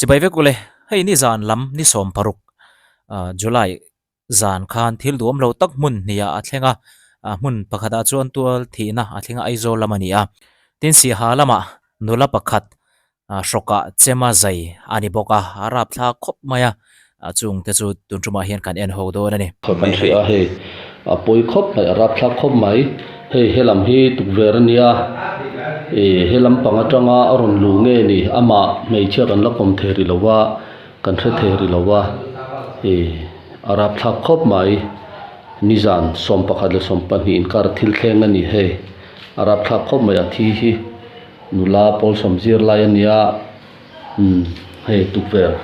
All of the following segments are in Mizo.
Chibai vek ule, hei nizan lam ni 16 July zan khan thil duhawm lo tak hmun hnih ah a thleng a, hmun pakhat ah chuan tual thihna a thleng a Aizawl lam a ni a, tin Siaha lamah nula pakhat hrawkah chema zai a ni bawk a, a rapthlak khawp mai a, chung te chu tun tumah hian kan en ho dawn a ni. Kan hria a hei a pawi khawp mai a rapthlak khawp mai hei helam hi tukverh a nia ih helam pang atanga a rawn luh nge ni amah hmeichhia kan la kawm thei rih lo va. Kan hre thei ri lo a, ih a rapthlak khawp mai. Nizan 11 leh 12 inkar thil thleng a ni hei. A rapthlak khawp mai a thi hi nula pawl sawm zir lai a nia, umm hei tukverh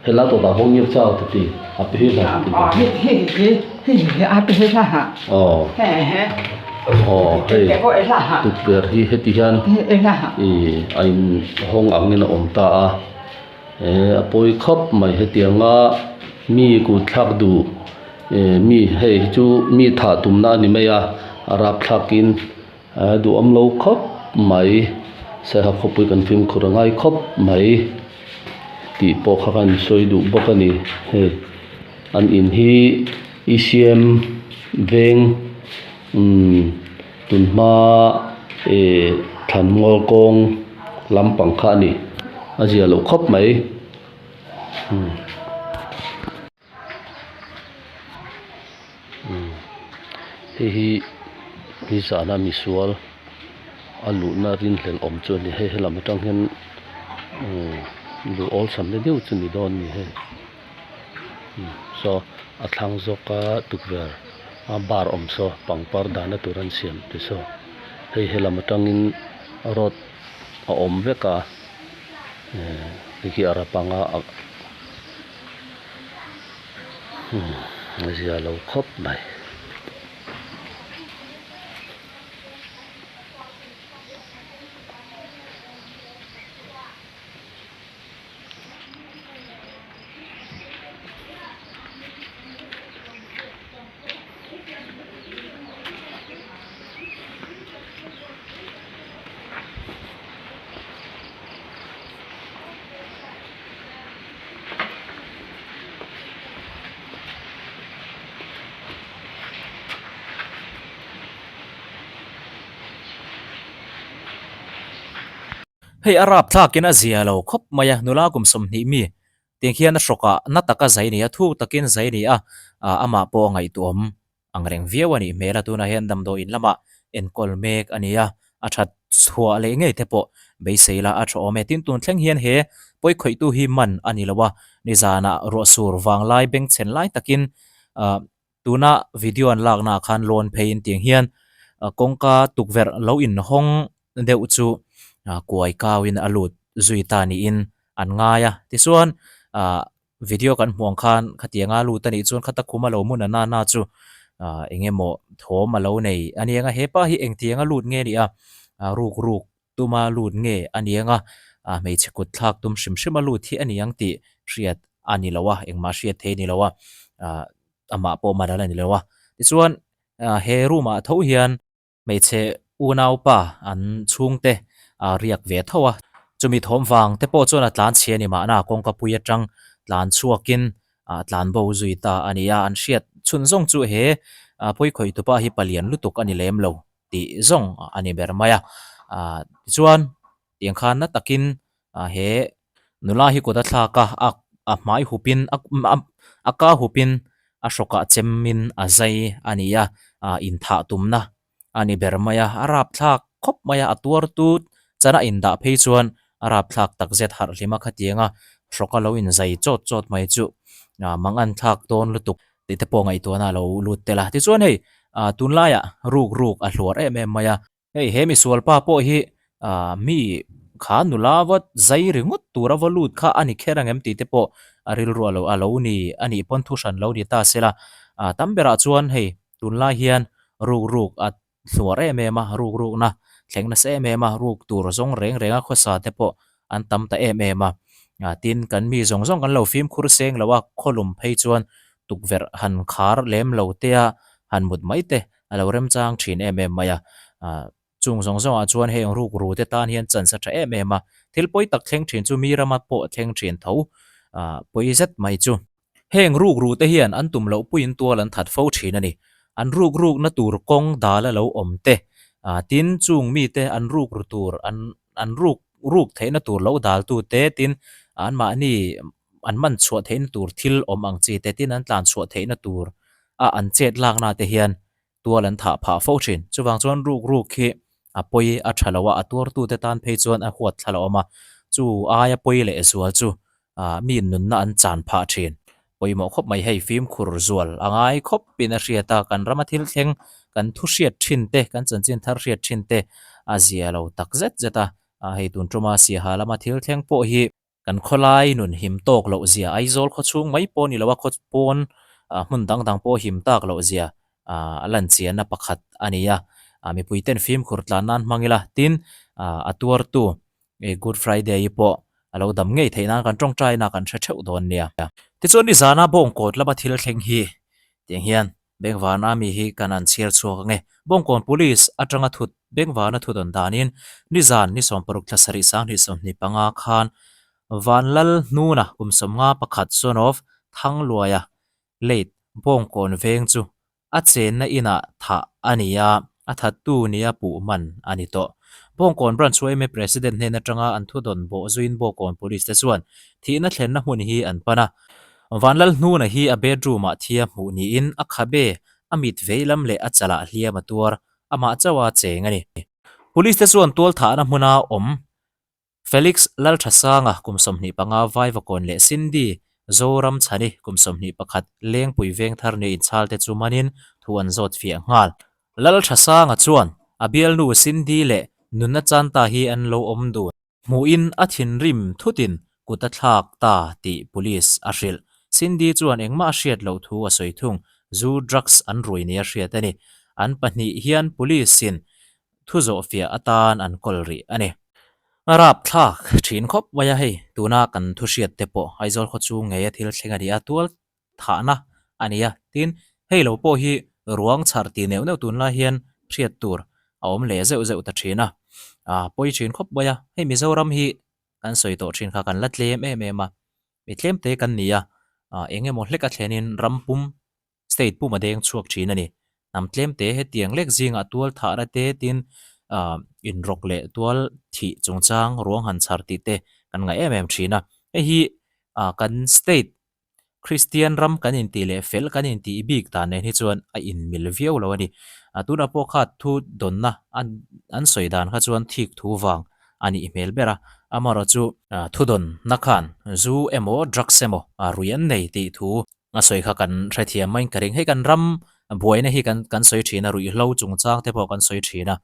helai tawtah pawh ngir chau ta ti a pe hi hla ti aw aw hei tukverh hi heti hian ih a inhawng angin a awm ta a. He a pawi khawp mai hetianga mi kut thlak duh eh mi hei hi chu mi thah tumna a ni mai a a rapthlakin a duhawm lo khawp mai saiha khawpui kan fimkhur a ngai khawp mai tih pawh kha kan sawi duh bawk a ni hei an in hi E C M veng umm tunhma eh thlanmual kawng lampang kha a ni a zia loh khawp mai umm umm hei hi nizana misual a luhna rinhlelh awm chu a ni hei helam atang hian umm luh awlsam na deuh chu a ni dawn a ni hei. Saw a thlang zawka tukverh a bar awm saw pangpar dahna tur an siam te saw hei helam atangin road a awm vek a eh hei hi a rapanga a umm a zia lo khawp mai. Hei a rapthlakin a zia lo khawp mai a, nula kum 20 mi tiang hian a hrawkah na taka zai a ni a, thuk takin zai a ni a, amah pawh a ngaihtuahawm ang reng viau a nih hmel a, tunah hian damdawiin lamah enkawl mek a ni a, a that chhuah leh ngei te pawh beisei la a tha awm e. Tin, tun thleng hian he pawi khawihtu hi man a ni lo a, nizanah ruahsur vanglai bengchhen lai takin Tuna video an lakna ah khan lawn pheiin tiang hian kawngka tukverh lo inhawng deuh chu kuai kauin a lut zui ta niin an ngai a. Tichuan ah video kan hmuh ang khan khatianga lut a nih chuan khata khuma lo hmun a nana chu eng emaw thawm a lo nei a ni ang a. Hepa hi engtianga lut nge a nih a, ruk ruk tuma lut nge a ni ang a, hmeichhe kut thlak tum hrim hrim a lut hi a ni ang tih hriat a ni lo a, engmah hriat thei a ni lo a, amah pawh man a la ni lo a. Tichuan he room ah tho hian hmeichhe unaupa an chhungte a riak ve tho a, chumi thawm vang te pawh chuan a tlan chhe a ni mahna kawngka pui atang tlan chhuakin a tlan bo zui ta a ni a, an hriat chhun zawng chu he pawi khawih tupa hi palian lutuk a ni lem lo. tih zawng a ni ber mai a ah tichuan tiang khan na takin ah he nula hi kut a thlak a a a hmai hupin a a ka hupin a hrawkah chemin a zai a ni a ah inthah tumna a ni ber mai a a rapthlak khawp mai a a tuar tut chana indah phei chuan a rapthlak tak zet harh hlim a khatianga hrawka lo inzai chawt chawt mai chu ah mangan thlak dawn lutuk. Tih te pawh ngaihtuahna a lo lut tel a. Tichuan hei ah tunlaiah ruk ruk a hluar em em mai a. Hei he misual pa pawh hi ah mi kha nula va zai ringawt tura va lut kha a ni kher ang em tih te pawh a rilru a lo a lo ni a nih pawn thu hran lo ni ta se la. Ah tam berah chuan hei tunlai hian ruk ruk a hluar em em a, ruk rukna thleng nasa em em a, ruk tur zawng reng reng a khawsa te pawh an tam ta em em a. Tin, kan mi zawng zawng kan lo fimkhur seng lo a, khawlum phei chuan tukverh han khar lem lo te a, han mut mai te a lo remchang thin em em mai a. Chung zawng zawngah chuan heng rukru te tan hian chance a tha em em a, thil pawi tak thleng thin chu mi rama pawh thleng thin tho pawi zet mai chu. Heng rukru te hian an tum loh puiin tual an that fo thin a ni. An ruk rukna tur kawng dal a lo awm te, tin chung mite an rukru tur an an ruk ruk theihna tur lo daltu te, tin anmahni an man chhuah theihna tur thil awm ang chi te, tin an tlan chhuah theihna tur a an chet lakna te hian tual an thah phah fo thin. Chuvang chuan ruk ruk hi a pawi a tha lo a, a tuartute tan phei chuan a huat thla lo awm a, chu aia pawi leh zual chu mi nunna an chan phah thin. Pawimawh khawp mai hei fimkhur zual a ngai khawp in a hriat a, kan rama thil thleng kan thu hriat thin te, kan chanchin thar hriat thin te a zia lo tak zet zet a, hei tun tuma Siaha lama thil thleng pawh hi Kan khawlai nun him tawk loh zia Aizawl khaw chhung mai pawh ni lo a, khaw pawn hmun dang dang pawh him tak loh zia a lan chianna pakhat a ni a. Mipui ten fimkhur tlan nan hmang ila tin a tuartu Good Friday hi pawh a lo dam ngei theih nan kan tawngtaina kan hre theuh dawn nia. Tichuan nizana Bawngkawt lama thil thleng hi tiang hian Bengvana mi hi kan an chhiar chhuak ange. Bawngkawn Police atanga thut Bengvana thu dawn danin nizan ni 16 thla sarih 2025 khan Vanlal Hnuna kum 51 son of Thangluaia late Bawngkawn veng chu a chenna inah thah a ni a, a thattu nia puh man a ni tawh. Bawngkawn Branch yma President hnen atanga an thu dawn bawh zuiin Bawngkawn Police te chuan thihna thlenna hmun hi an pan a, Vanlalhnuna hi a bedroom-ah thia hmuh niin a khabe, a mit veilam leh a chalah hliam a tuar, amah chauha cheng a ni. Police te chuan tualthahna hmuna awm Felix Lalthasanga kum 25 Vaivakawn leh Cindy Zoramchhani kum 21 Lengpui Vengthar nia inchhal te chu manin thu an zawt fiah nghal. Lalthasanga chuan a bialnu Cindy leh nunna chanta hi an lo awm dun. Hmuhin a thinrim thutin kut a thlak ta tih police a hrilh. Cindy chuan engmah a hriat loh thu a sawi thung. Zu drugs an rui nia hriat a ni. An pahnih hian police in thu zawhfiah atan an kawl rih a ni. A rapthlak thin khawp mai a hei, tuna kan thu hriat te pawh Aizawl khaw chung ngeia thil thleng a ni a, tual thahna a ni a, tin hei lo pawh hi ruang chhar ti neuh neuh tunlai hian hriat tur a awm leh zeuh zeuh ta thin a, aa pawi thin khawp mai a, hei Mizoram hi kan sawi tawh thin kha kan la tlem em em a, mi tlem te kan ni a, aa eng emaw hlek a thlenin ram pum state pum a deng chhuak thin a ni, hnam tlem te hetiang lek zingah tual thahna te tin aa inrawk leh tual thih chungchang ruang han chhar tih te kan ngaih em em thin a, hei hi aa kan state Kristian ram kan intih leh fel kan intih bik dan nen hi chuan a inmil viau lo a ni. A tunah pawh kha thu dawnna an sawi dan kha chuan thik thu vang a nih hmel ber a, amaherawh chu thu dawnna khan zu emaw drugs emaw rui an nei tih thu a sawi kha kan hrethiam maiin ka ring. Hei kan ram buaina hi kan kan sawi thin a, ruihhlo chungchang te pawh kan sawi thin a,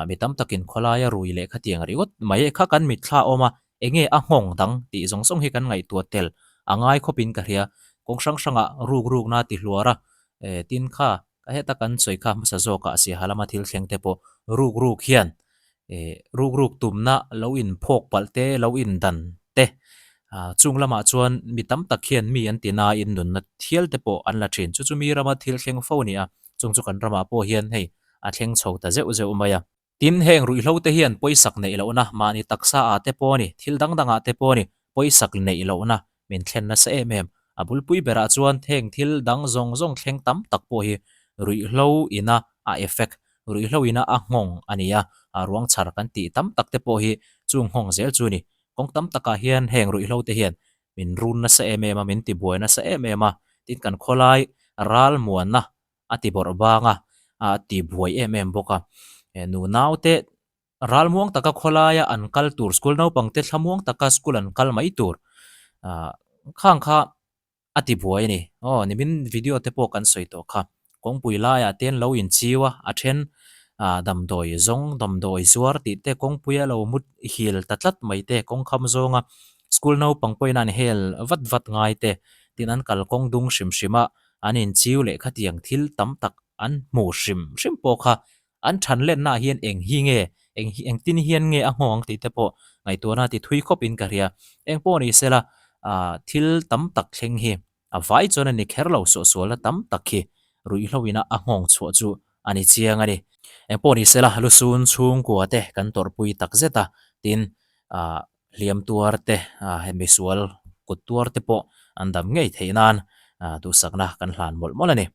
mi tam takin khawlaia rui leh khatiang ringawt mai kha kan mitthla awm a, Enge a nghawng dang tih zawng zawng hi kan ngaihtuah tel a ngai khawpin ka hria. Kawng hrang hrangah ruk rukna ti hluar a, e tin kha ka heta kan sawi kha hmasa zawkah siaha lama thil thleng te pawh ruk ruk hian e ruk ruk tumna lo in phawk palh te lo in dan te ah chung lamah chuan mi tam tak hian mi an ti nain nunna thial te pawh an la thin. Chu chu mi rama thil thleng fo a ni a, chung chu kan ramah pawh hian hei a thleng chho ta zeuh zeuh mai a. Tin, heng ruihhlo te hian pawisak neih lohna, mahni taksa ah te pawh a ni, thil dang dang ah te pawh a ni, pawisak neih lohna min thlen nasa em em. A bulpui berah chuan heng thil dang zawng zawng thleng tam tak pawh hi ruihhlo ina a effect, ruihhlo ina a nghawng a ni a, a ruang chhar kan tih tam tak te pawh hi chung nghawng zel chu a ni. Kawng tam takah hian heng ruihhlo te hian min run nasa em em a, min tibuai nasa em em a, tin kan khawlai ral muanna a ti bawrh bang a, a ti buai em em bawk a. Nu naute ralmuang taka khawlaia an kal tur, school naupangte thlamuang taka school an kal mai tur khang kha a ti buai a ni. Aw nimin video te pawh kan sawi tawh kha. Kawngpui laiah te an lo inchiu a, a then damdawi zawng, damdawi zuar tih te kawngpuia lo mut hil ta tlat mai te, kawngkham zawnga school naupang pawhin an hel vat vat ngai te, tin an kalkawng dung hrim hrim a, An inchiu leh khatiang thil tam tak an hmu hrim hrim pawh kha an than lennaah hian eng hi nge, eng hi engtin hian nge a nghawng tih te pawh ngaihtuahna ti thui khawp in ka hria. Eng pawh ni sela ah thil tam tak thleng hi a vai chuan a ni kher lo suahsualna tam tak hi ruihhlo ina a nghawng chhuah chu a ni chiang a ni. Engpawh ni sela lusun chhungkua te kan tawrhpui tak zet a, tin ah hliam tuar te ah misual kut tuar te pawh an dam ngei theih nan ah duhsakna kan hlan mawlh mawlh a ni.